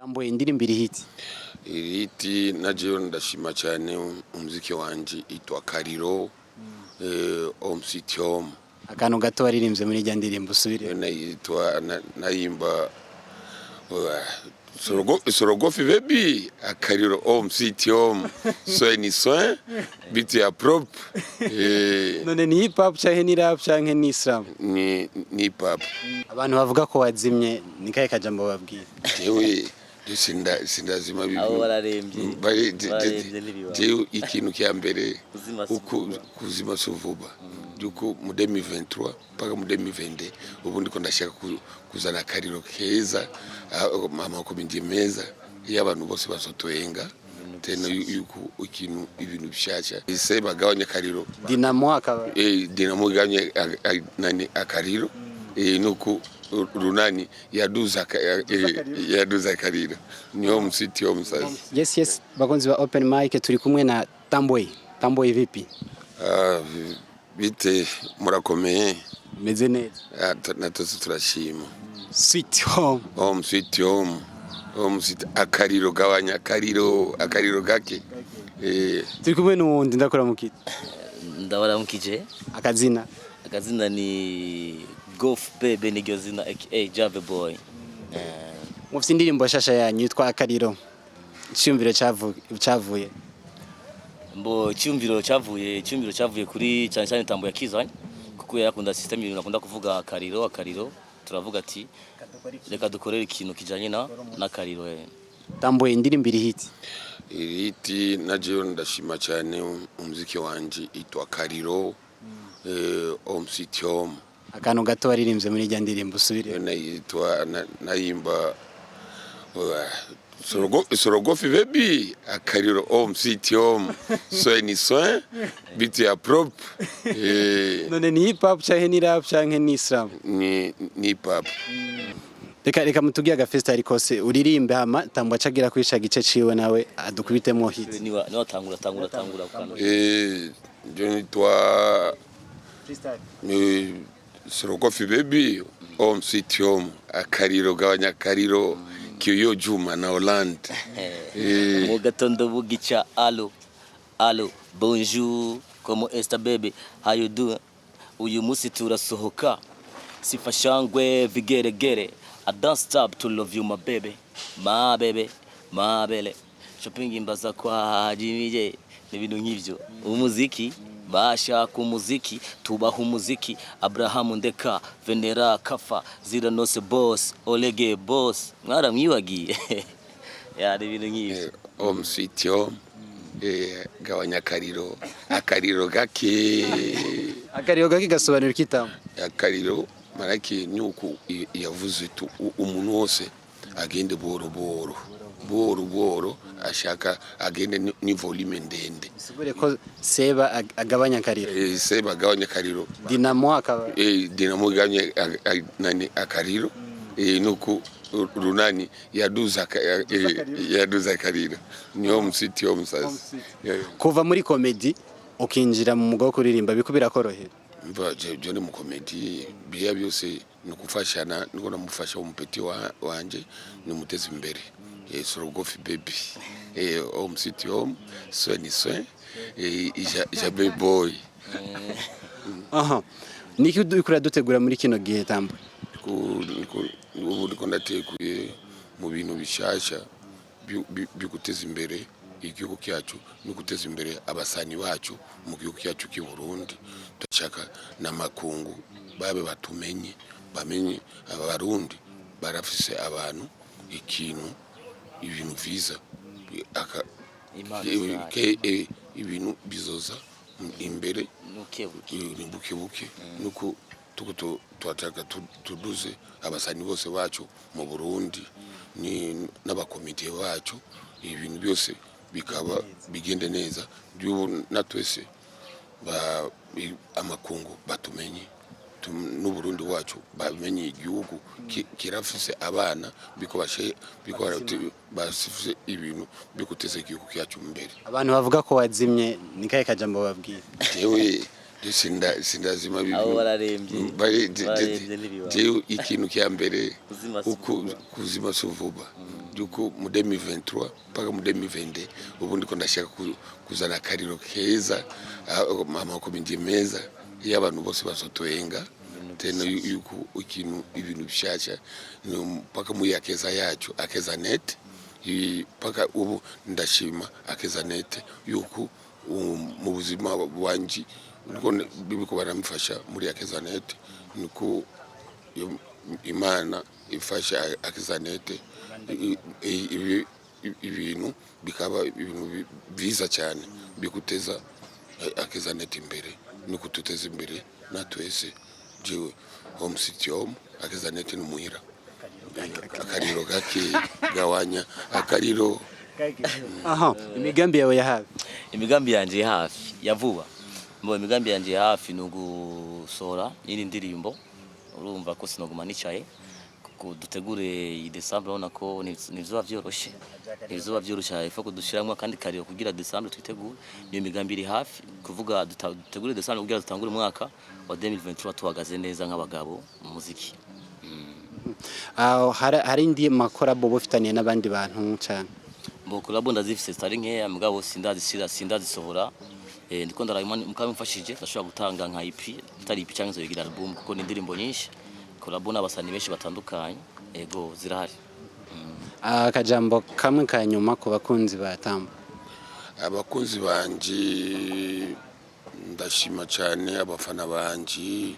Amboye, indirimbo iri hit. Iriti na jewe ndashima cyane umuziki wanje itwa Kariro, Home Sweet Home. Akantu gato waririmbye muri ijya ndirimbo, usubire. Nayitwa nayimba Sorogofi baby, akariro, home sweet home, soin ni soin, bitu ya propre. None ni hip hop canke ni rap canke ni islam? Ni hip hop. Abantu bavuga ko wazimye, ni kahe kajambo babwira? Jewe sindazima. Abo bararembye. Bararembye, ntibibaho. Jewe ikintu cya mbere Kuzima si vuba. Kuzima si vuba, yuko mu 2023 mpaka mu 2022 ubu ndiko ndashaka kuzana akariro keza, amakomedi meza iyo abantu bose bazotoyenga tena yuko ikintu ibintu bishasha ese bagabanya akariro. Dinamo akaba Dinamo igabanye nani akariro, nuko Runani yaduza yaduza akariro, niho msiti ho msasa. Yes, bakunzi ba Open Mic, turi kumwe na Tambwe. Tambwe, vipi? Ah, bite, murakomeye? Meze neza. Ah, natwe turashima. Sweet home. Home sweet home, home sweet, akariro, gabanya akariro, akariro gake. Turi kumwe n'uwundi, ndakora mukiti. Ndabaramukije. Akazina? Akazina ni Golf Baby, niryo zina, aka Jave Boy. Mufite indirimbo shasha yanyu yitwa Akariro, icyumviro cyavuye? Mbo icyumviro cyavuye kuri cyane cyane Tambo yakizanye, kuko yarakunda system ibintu akunda kuvuga akariro, akariro. Turavuga ati reka dukorere ikintu kijanye na n'akariro. Tambwe, indirimbo iri hit. Iriti na jewe ndashima cyane umuziki wanje itwa Kariro, home sweet home. Akantu gato waririmbye muri ijya ndirimbo, usubire. Nayitwa nayimba Sorogofi baby, akariro, home sweet home, soin ni soin, bitu ya propre. None ni hip hop canke ni rap canke ni islam? Ni hip hop. Reka mutubwiye aga freestyle kose uririmbe, hama Tambwe acagira kuri ca gice ciwe nawe adukubitemo hit. Niwa tangura, tangura, tangura kukano. Je nitwa ni Sorogofi baby, home sweet home, akariro, gabanya akariro, Kiyo Juma na Hollande. Mu gatondo bugica, allo allo, bonjour, como esta baby, how you do? Uyu munsi turasohoka, sifashangwe vigeregere. I don't stop to love you, my baby, my baby, my baby. Shopping imbaza kwa Jimmy J, n'ibintu nk'ivyo. Umuziki bashaka umuziki, tubaha umuziki. Abrahamu Ndeka Venera Kafa Zira Nose Boss Olege Boss, mwaramwibagiye ya, ni ibintu nk'ivyo. Home sweet home, gabanya akariro, akariro gake. Akariro gake gasobanura ikitamu? Akariro marake ni uku yavuze tu umuntu wose agende buhoro buhoro buhoro buhoro, ashaka agende ni volume ndende. Bisigure ko Seba agabanya akariro. Seba agabanya akariro. Dinamo akaba Dinamo igabanye nani akariro, nuko Runani yaduza yaduza akariro, niho msiti ho msasa. Kuva muri comedy ukinjira mu mwuga wo kuririmba, biko birakorohera? Mva je ni mu comedy, biya byose ni gufashana, niko namufasha umupeti wanje nimuteze imbere. Sorogofi baby, home sweet home, soin ni soin, Jabe boy. Aha niki uriko uradutegura muri kino gihe, Tambwe? Ubu ndiko ndateguye mu bintu bishasha byo guteza imbere igihugu cyacu no guteza imbere abasani bacu mu gihugu cyacu cy'u Burundi. Ndashaka n'amakungu babe batumenye, bamenye Abarundi barafise abantu, ikintu, ibintu vyiza Impano zihari. Ibintu bizoza imbere. Nukebuke. Ni buke buke, nuko tuko twataka tuduze abasani bose bacu mu Burundi ni n'abakomite bacu, ibintu byose bikaba bigende neza, by'ubu natwese amakungu batumenye, n'Uburundi wacu bamenye igihugu kirafise abana biko bashe biko bafise ibintu byo guteza igihugu cyacu imbere. Abantu bavuga ko wazimye, ni kahe kajambo babwira? Jewe Je sindazima. Abo bararembye. Bararembye, ntibibaho. Jewe ikintu cya mbere Kuzima si uko vuba. Kuzima si vuba, yuko mu 2023 mpaka mu 2020 ubu ndiko ndashaka kuzana akariro keza, amakomedi meza iyo abantu bose bazotoyenga tena yuko ikintu ibintu bishasha ni mpaka muri Akeza yacu, Akeza Net. Mpaka ubu ndashima Akeza Net yuko mu buzima bwanje niko bibiko baramfasha muri Akeza Net, niko Imana ifasha Akeza Net, ibintu bikaba ibintu byiza cyane biguteza Akeza Net imbere no kuduteza imbere natwese. Jewe home city home, Akeza Net ni muhira. Akariro gake, gawanya akariro. Aha, imigambi yawe ya hafi? Imigambi yanje ya hafi ya vuba, mbo imigambi yanje ya hafi ni ugusohora nyine indirimbo. Urumva ko sinoguma nicaye kuko dutegure iyi December. Urabona ko ntibizoba vyoroshe, ntibizoba vyoroshe, ifo kudushiramwo akandi kariro kugira December twitegure. Niyo migambi iri hafi kuvuga, dutegure December kugira dutangure umwaka wa 2023 tuhagaze neza nk'abagabo mu muziki. Aho hari indi ma collabo bufitaniye n'abandi bantu cyane? Mbo collabo ndazifise zitari nkeya, mugabo sindazishira, sindazisohora. Ndiko ndaraba mukamfashije ndashobora gutanga nka EP, itari EP cyangwa nzoyigira album, kuko ni indirimbo nyinshi, collabo n'abasani benshi batandukanye, ego zirahari. Akajambo kamwe ka nyuma ku bakunzi ba Tambo. Abakunzi banje, ndashima cyane abafana banje.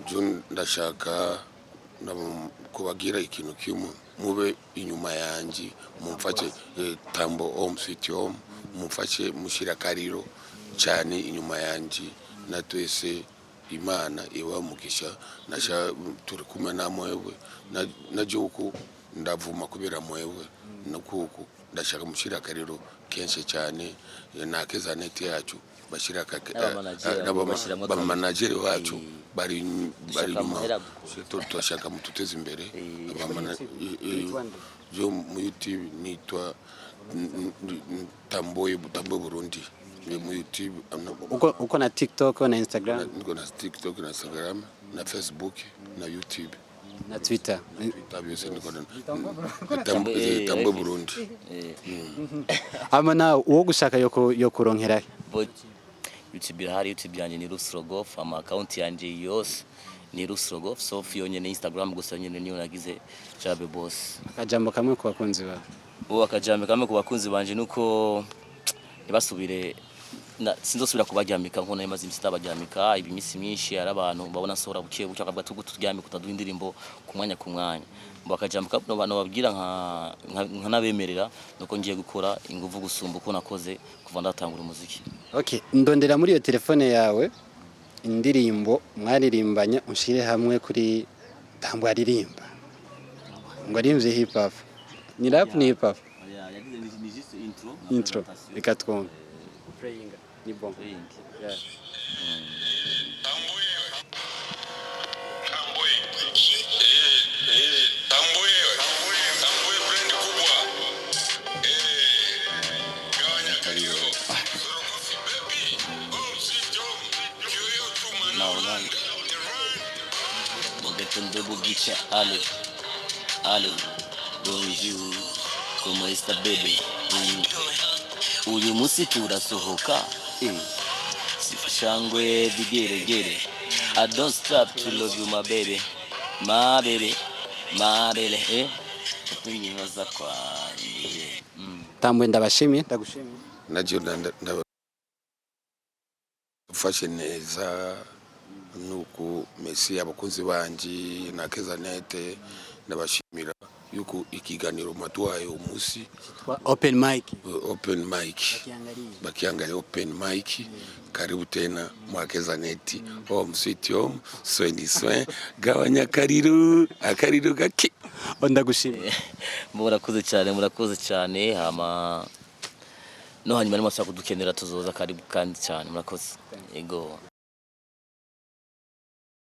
Jo ndashaka kubagira ikintu kimwe: mube inyuma yanjye, mumfashe. Tambo home sweet home, mumfashe mushyira akariro cyane inyuma yanjye, na twese Imana iba umugisha. Nasha turi kumwe na mwebwe na gihugu ndavuma kubera mwebwe nukuku ndashaka mushyira akariro kenshi cyane na Akeza Net yacu bashyira N'abamanageri bashyiramo akariro. Bamanageri bacu bari bari Dushaka inyuma. amahera. Turashaka mututeze imbere. Jo mu YouTube nitwa Tamboye, Tamboye Burundi. Ni mu YouTube. Uko na TikTok na Instagram? Niko na TikTok na Instagram na Facebook na YouTube. Na Twitter. Twitter byose niko na Tamboye Burundi. Ama na uwo gushaka yo kuronkera? YouTube irahari, YouTube yanjye ni Rusrogoff. Ama account yanjye yose ni Rusrogoff, sauf yonyene Instagram gusa yonyene niyo nagize Jabe Boss. Akajambo kamwe ku bakunzi bawe. Ubu akajambo kamwe ku bakunzi banje nuko ntibasubire sinzosubira kubaryamika nko nari maze iminsi itabaryamika. Ibi minsi myinshi hari abantu babona nsohora buke buke bakavuga tugu turyamika, utaduha indirimbo ku mwanya ku mwanya. Mbo akajambo kamwe nobabwira nka nabemerera nuko ngiye gukora inguvu gusumba uko nakoze kuva ndatangura umuziki. Okay, ndondera muri iyo telefone yawe indirimbo mwaririmbanye, unshire hamwe kuri Tambo aririmba ngo aririmvye hip hop. Ni rap, ni hip hop? Intro, reka twumve. Ni bon. Yeah. Tamboye. Tamboye. Tamboye. Tamboye brand kubwa. Gawanya kalio. Sorokofi baby. Home sweet home. Kiyoyo chuma na Holanda. Mugatondo bugica, allo allo, bonjour, comment está bébé? Uyu munsi turasohoka, sifashangwe vigeregere. I don't stop to love you, my baby, my baby, my baby, tuyibaza kwanjye. Tambwe, ndabashimiye, ndagushimiye. Najyo ndafashe neza nuko mesi abakunzi banje na Keza Net, ndabashimira yuko ikiganiro mwaduhaye umunsi. Open mic. Open mic, bakiangalia open mic. Karibu tena mwakeza Net, home sweet home, sweni swen, gabanya akariro, akariro gake. Ndagushimiye. Murakoze cyane, murakoze cyane. Hama no hanyuma nimwashaka kudukenera tuzoza, karibu kandi cyane. Murakoze, yego.